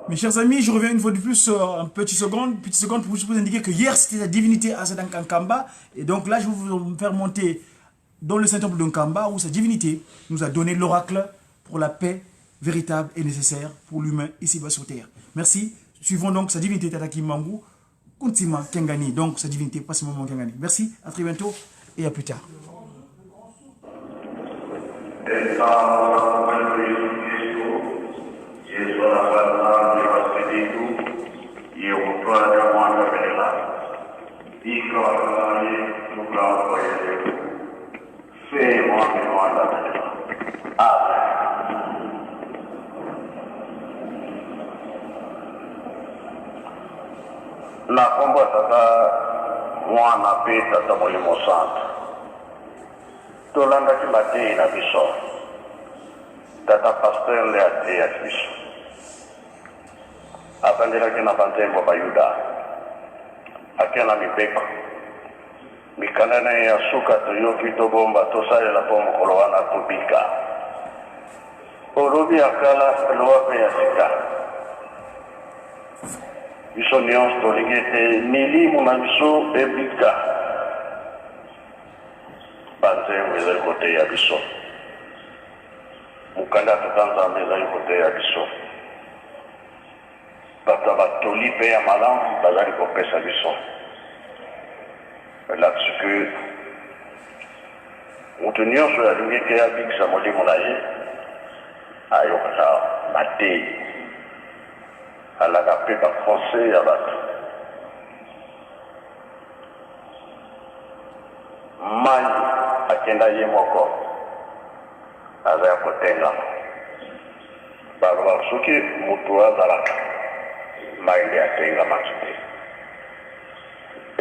Mes chers amis, je reviens une fois de plus, en petite seconde, petite seconde pour vous indiquer que hier c'était la divinité Azadan Nkamba. Et donc là, je vais vous faire monter dans le Saint-Temple de Nkamba où sa divinité nous a donné l'oracle pour la paix véritable et nécessaire pour l'humain ici-bas sur terre. Merci. Suivons donc sa divinité Tata Kimbangu, Kuntima Kengani. Donc sa divinité, pas seulement Kengani. Merci, à très bientôt et à plus tard. Na nkombo ya Tata, Mwana mpe Tata Molimo Santu, tolandaki mateyi na biso. Tata Pasteur nde ateyaki biso. Abandelaki na banzembo Bayuda, ake na mibeko. Mikanda na ye ya suka toyoki tobomba tosalela mpo mokolo wana tobika. Olobi ya kala, loba mpe ya sika. Biso nionso tolingi ete milimo na biso ebika. Banzembo ezali koteya biso. Mokanda ya Tata Nzambe ezali koteya biso. Bato ya batoli mpe ya malamu bazali kopesa biso. Elakisi que moto nionso oyo alingi ete abikisa molimo na ye ayokaka mateyi, alanda mpe ba conseils ya bato. Mayi akenda ye moko aza ya kotengama. Balobaka soki mutu azalaka mayi nde atengamaki te.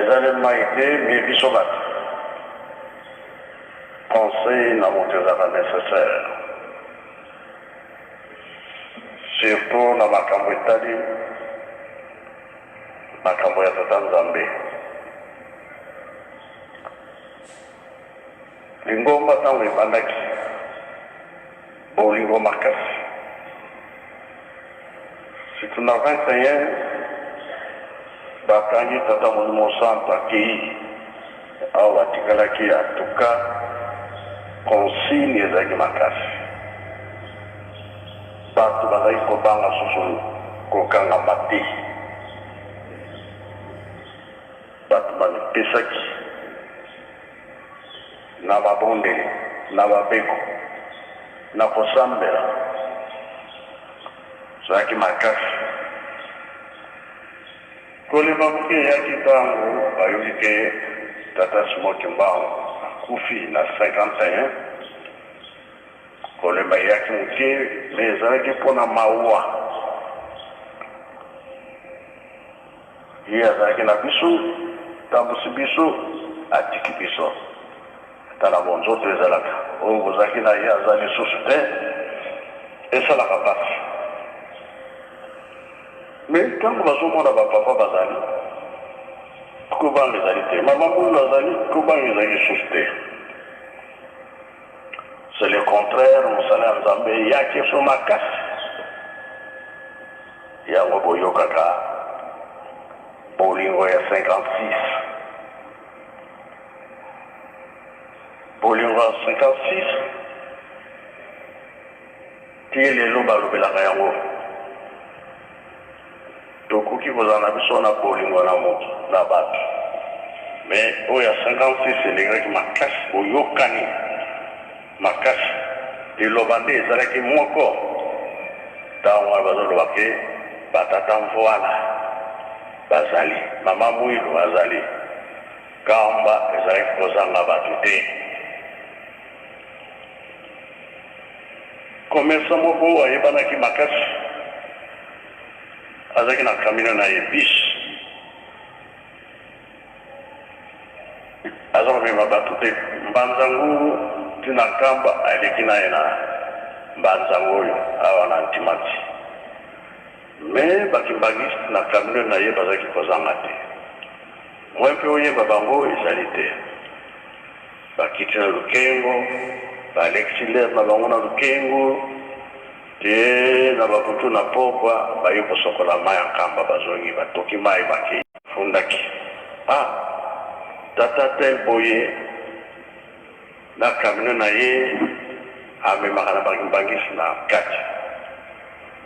Eza nde mayi te mais biso batu. Conseil na mutu ezalaka necessaire. Surtout na makambo etali makambo ya Tata Nzambe. Lingomba tango ebandaki, bolingo makasi. Surtout na 21 bakangi Tata Molimo Santu akeyi awa batikalaki en tout cas consigne ezalaki makasi. Bato bazalaki kobanga susu kokangama te. Bato bamipesaki na mabondeli, na mabeko, na kosambela. Ezalaki makasi. Kolemba moke eyaki ntango bayoki ke Tata Simon Kimbangu akufi na 51. Kolemba eyaki moke, mais ezalaki mpo na mawa. Ye azalaki na biso, tambusi biso, atiki biso. Ata na bonzoto ezalaka, oyo bozalaki na ye aza lisusu te, esalaka pasi. Mais tango bazomona ba papa bazali, kobanga ezali te. Mama Mwilu azali, kobanga ezali lisusu te. C'est le contraire, mosala ya Nzambe eyaki so makasi. Yango boyokaka bolingo ya 56. Bolingo ya 56 ti lelo balobelaka yango. Tokoki kozala na biso na bolingo na moto na bato, mais oyo ya 56 elingaki makasi, boyokani makasi, liloba nde ezalaki moko. Tango wana bazoloba ke ba tata Mvuala bazali, mama Muilu azali, Kamba ezalaki kozanga bato te. Commerçant moko ayebanaki makasi azalaki na camion na ye bus aza komema bato te mbanza ngulu ti na Nkamba aleki na ye na mbanza ngoyo awa na Ntimati mais ba kimbanguiste na camion na ye bazalaki kozanga te moyen mpe oyeba bango ezali te. Bakiti na lukengo, balekisi l'heure na bango na lukengo. Te na babutu na pokwa baye kosokola mai ya Nkamba, bazongi batoki mai bakei. Fundaki ah tata tel boye na camion na ye amemaka na ba-mbangisi na kati,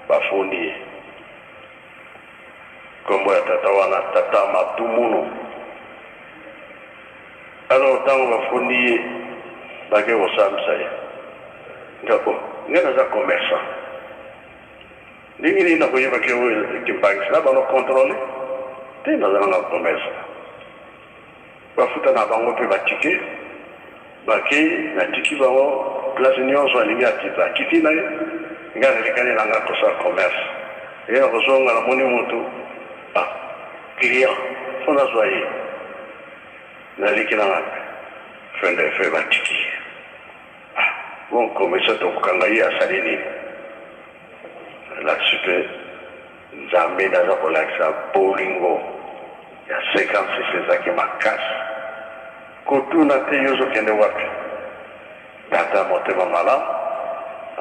bafundi ye. Kombo ya tata wana tata Matumunu. Alors tango bafundi ye bake kosambisa ye, nga oh nga naza commerçant, ndenge nini nakoyeba ke oyo kimpangisi na bano controle te, naza nanga commerçant. Bafuta na bango pe ba ticket, bakei natiki bango place nionso alingi akita akiti na ye, nga nalekani na nga kosala commerce, ye nakozonga namoni mutu ah client faut nazwa ye. Naleki na nga fin de fin batiki ye ah bon commission tokokanga ye asali nini elakisi pe nzambe nde aza kolakisa bolingo ya 56 ezalaki makasi kotuna te yo ozokende wapi tata motema malamu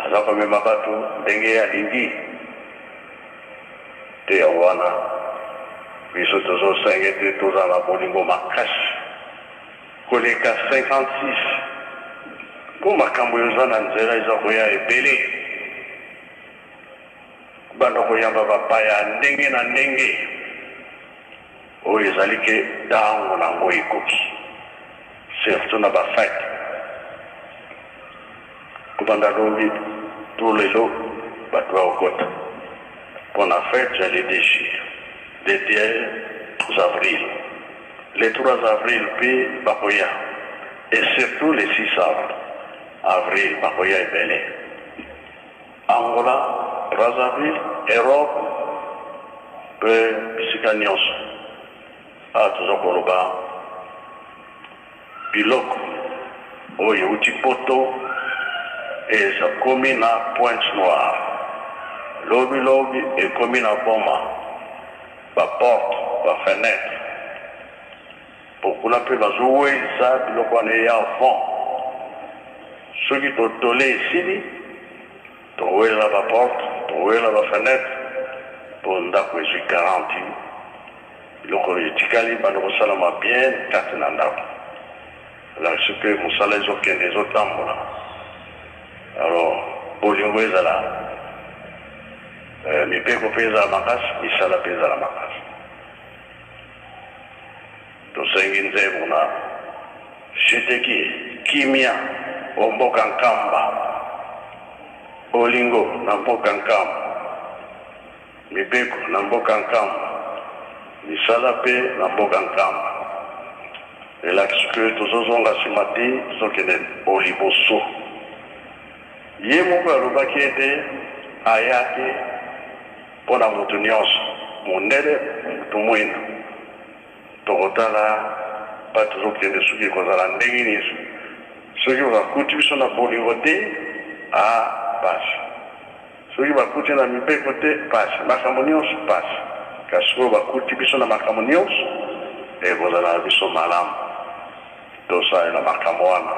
aza komema bato ndenge ye alingi Te yango wana biso tozo senga ete tozala na bolingo makasi koleka 56 po makambo eza na nzela eza koya ebele banda koyamba bapaya ndenge na ndenge oyo ezali ke tango na yango ekoki surtout na ba fete Kobanda lobi to lelo bato bakokota mpo na fete ya le dechire le 2 avril, le 3 avril mpe bakoya et surtout le 6 avril bakoya ebele. Angola, Brazzaville, Europe mpe bisika nionso. Awa toza koloba Biloko oyo ewuti poto ezakomi na pointe noire lobi lobi ekomi na boma ba porte ba fenetre po kuna pe bazo welisa biloko wana eya avant soki totole esili towelela ba porte towelela ba fenetre po ndako ezwi garantie. Biloko oyo etikali banda kosalama bien kati na ndako. Elakisi pe mosala ezo kende ezo tambola. Alors bolingo ezala, mibeko pe ezala makasi, misala pe ezala makasi. Tosengi nzembo na Shiteki, kimia o mboka Nkamba, bolingo na mboka Nkamba. Mibeko na mboka Nkamba, misala pe na mboka Nkamba. Elakisi que tozozonga sima te, tozokende o liboso. Ye moko alobaki ete ayaki mpo na mutu nionso, mundele, mutu muindu. Tokotala pa tozokende soki ekozala ndenge nini. Soki bakuti biso na bolingo te, ah pasi. Soki bakuti na mibeko te, pasi. Makambo nionso, pasi. Kasi sikoyo bakuti biso na makambo nionso, ekozala na biso malamu tosalela makambo wana.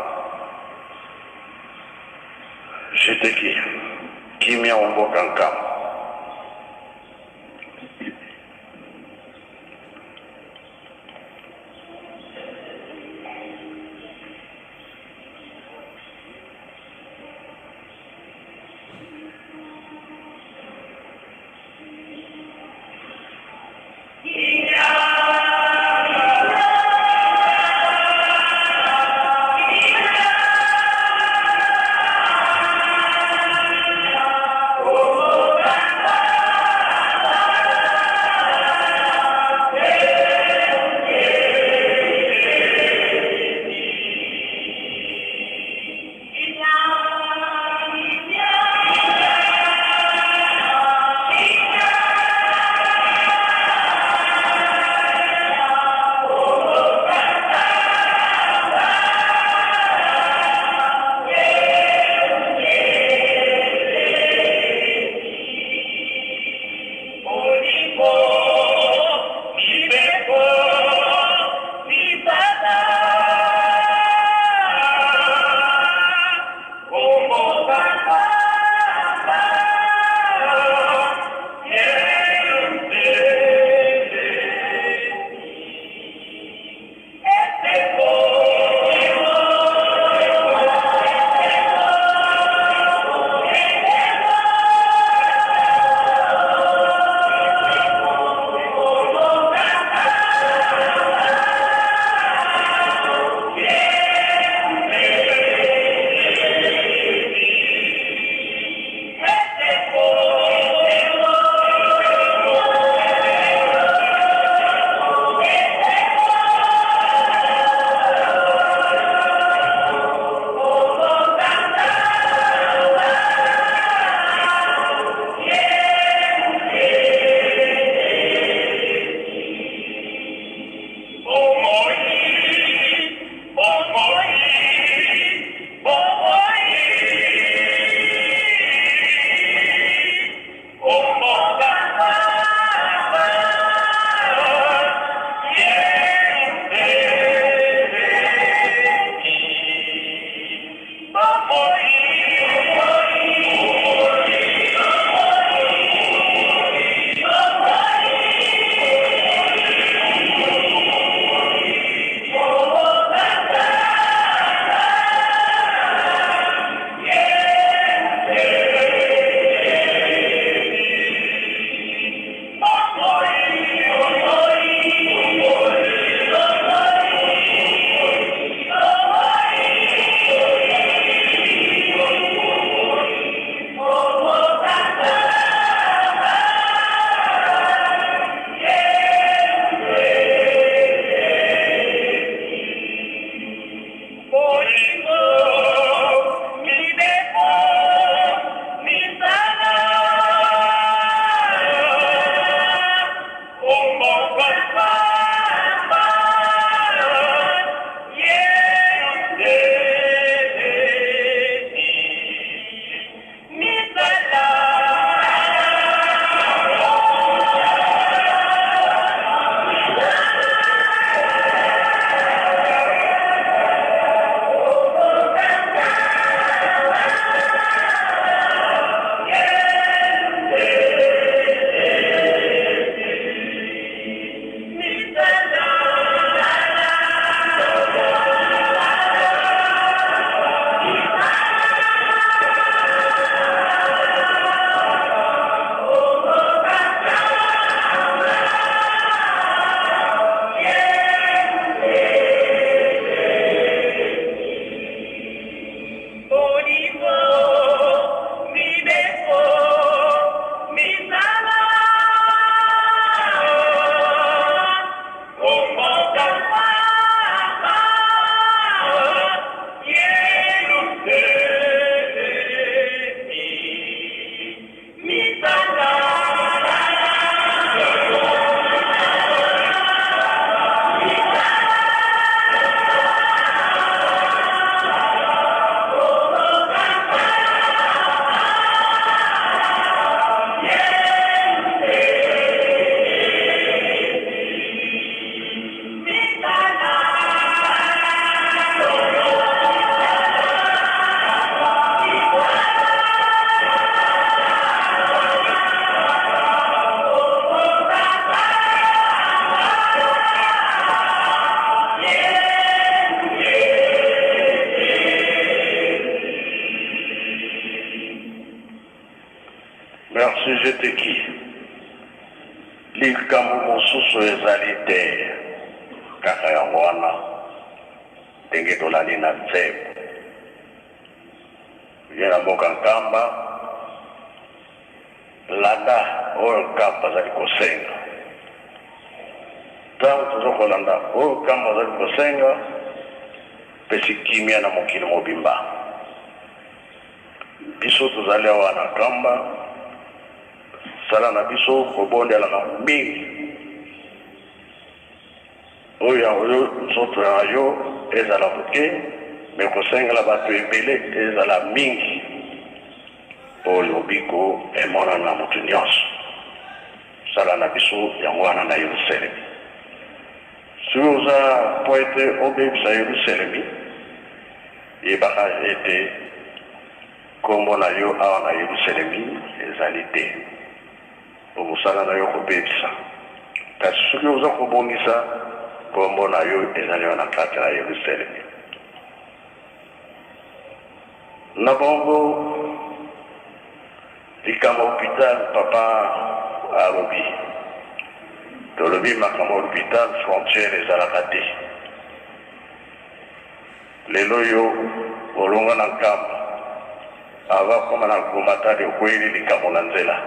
Jeteki, kimia o mboka Nkamba. Likambo mosusu ezali te, kaka yango wana, ndenge tolali na nzembo. Ye na mboka Nkamba, landa oyo Nkamba azali kosenga. Ntango toza kolanda oyo Nkamba azali kosenga, pesi kimia na mokili mobimba. Biso tozali awa na Nkamba, sala na biso kobondelaka mingi. Oyo ya yo nzoto ya yo ezala moke, me kosengela bato ebele ezala mingi, mpo lobiko emonana na moto nyonso. Sala na biso yango wana na Yerusalemi. Soki oza mpo ete obebisa Yerusalemi, yebaka ete nkombo na yo awa na Yerusalemi ezali te, mpo mosala na yo kobebisa. Kasi soki oza kobongisa, nkombo na yo ezali wana kati na Yerusalemi. Na bongo likambo hopital, papa alobi, tolobi makambo hopital, frontière ezalaka te. Lelo yo olonga na Nkamba, avant okoma na Goma-Matadi okweyeli likambo na nzela,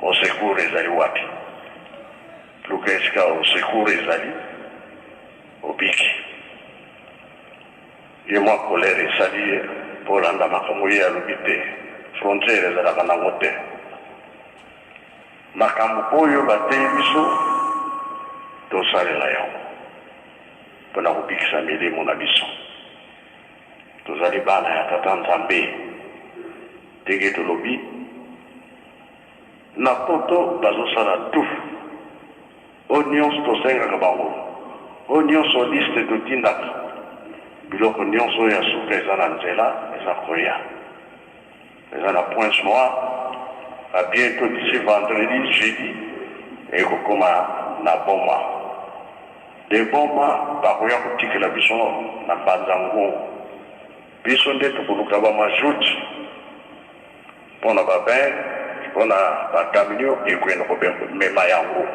au secours ezali wapi? Luka esika au secours ezali, obiki. Ye mwa colère esali ye mpo olanda makambo ye alobi te, frontière ezalaka nango te. Makambo oyo bateyi biso tosalela yango mpo na kobikisa milimo na biso. Tozali bana ya Tata Nzambe, ndenge tolobi na poto bazosala tout oyo nyonso tosengaka bango, oyo nyonso liste totindaka, biloko nyonso oyo ya suka eza na nzela, eza koya, eza na Pointe Noire. À bientôt, d'ici vendredi, jeudi, ekokoma na Boma. De Boma bakoya kotikela biso na Mbanza-Ngungu. Biso nde tokoluka ba mazout mpona ba bain, mpona ba camion ekokende komema yango.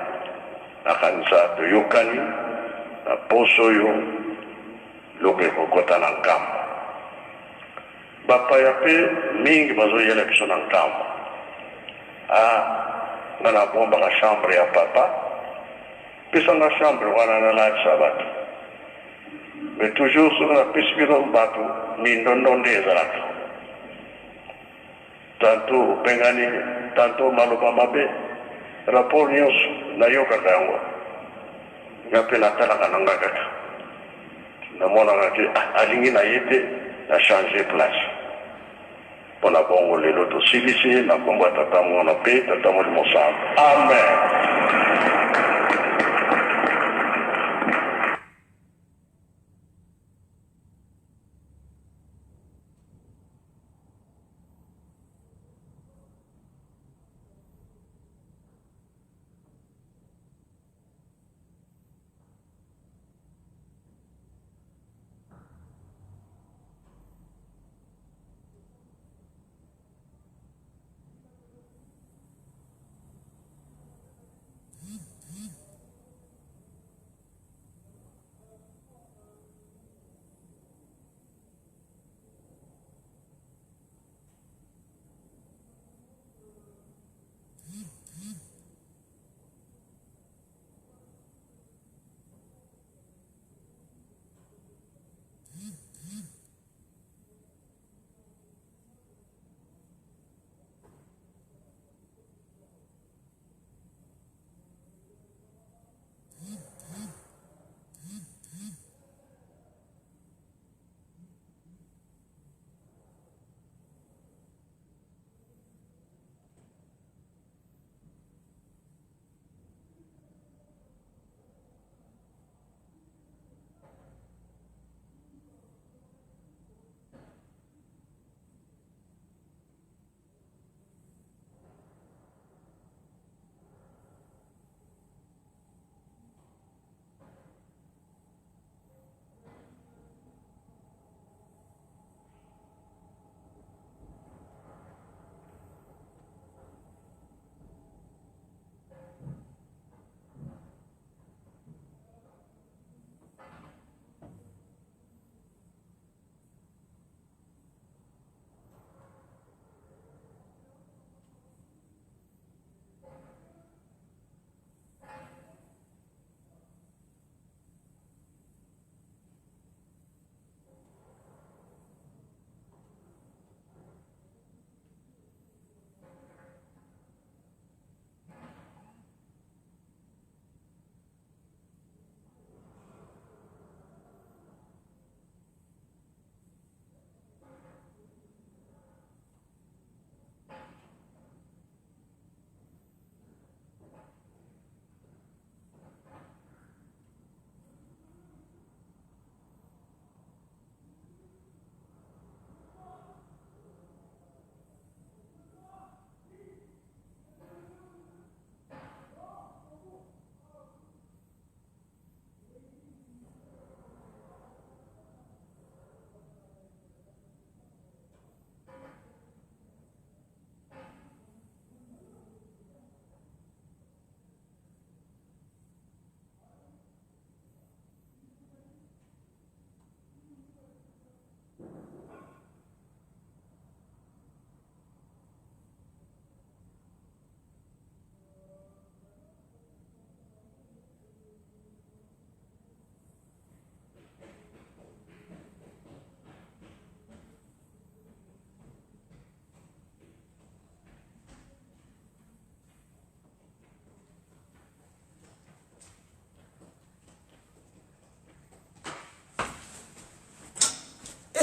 Nakanisa toyokani na poso oyo biloko ekokota na Nkamba. Bapaya mpe mingi bazoyela biso na Nkamba. Ah, nga nabombaka chambre ya papa, pesa nga chambre wana nalalisa bato. Mais toujours soki napesi bino bato, mindondo nde ezalaka. Tantot obengani, tantot maloba mabe, rapport nyonso nayokaka yango. Nga mpe natalaka na nga kaka, namonaka ke ah, alingi na ye te, na changer place. Mpo na bongo lelo tosilisi na nkombo ya Tata, Mwana mpe Tata Molimo Santu. Amen.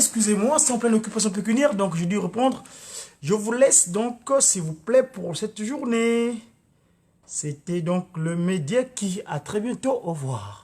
Excusez-moi, c'est en pleine occupation pécuniaire, donc j'ai dû répondre. Je vous laisse donc, s'il vous plaît, pour cette journée. C'était donc le média qui. À très bientôt. Au revoir.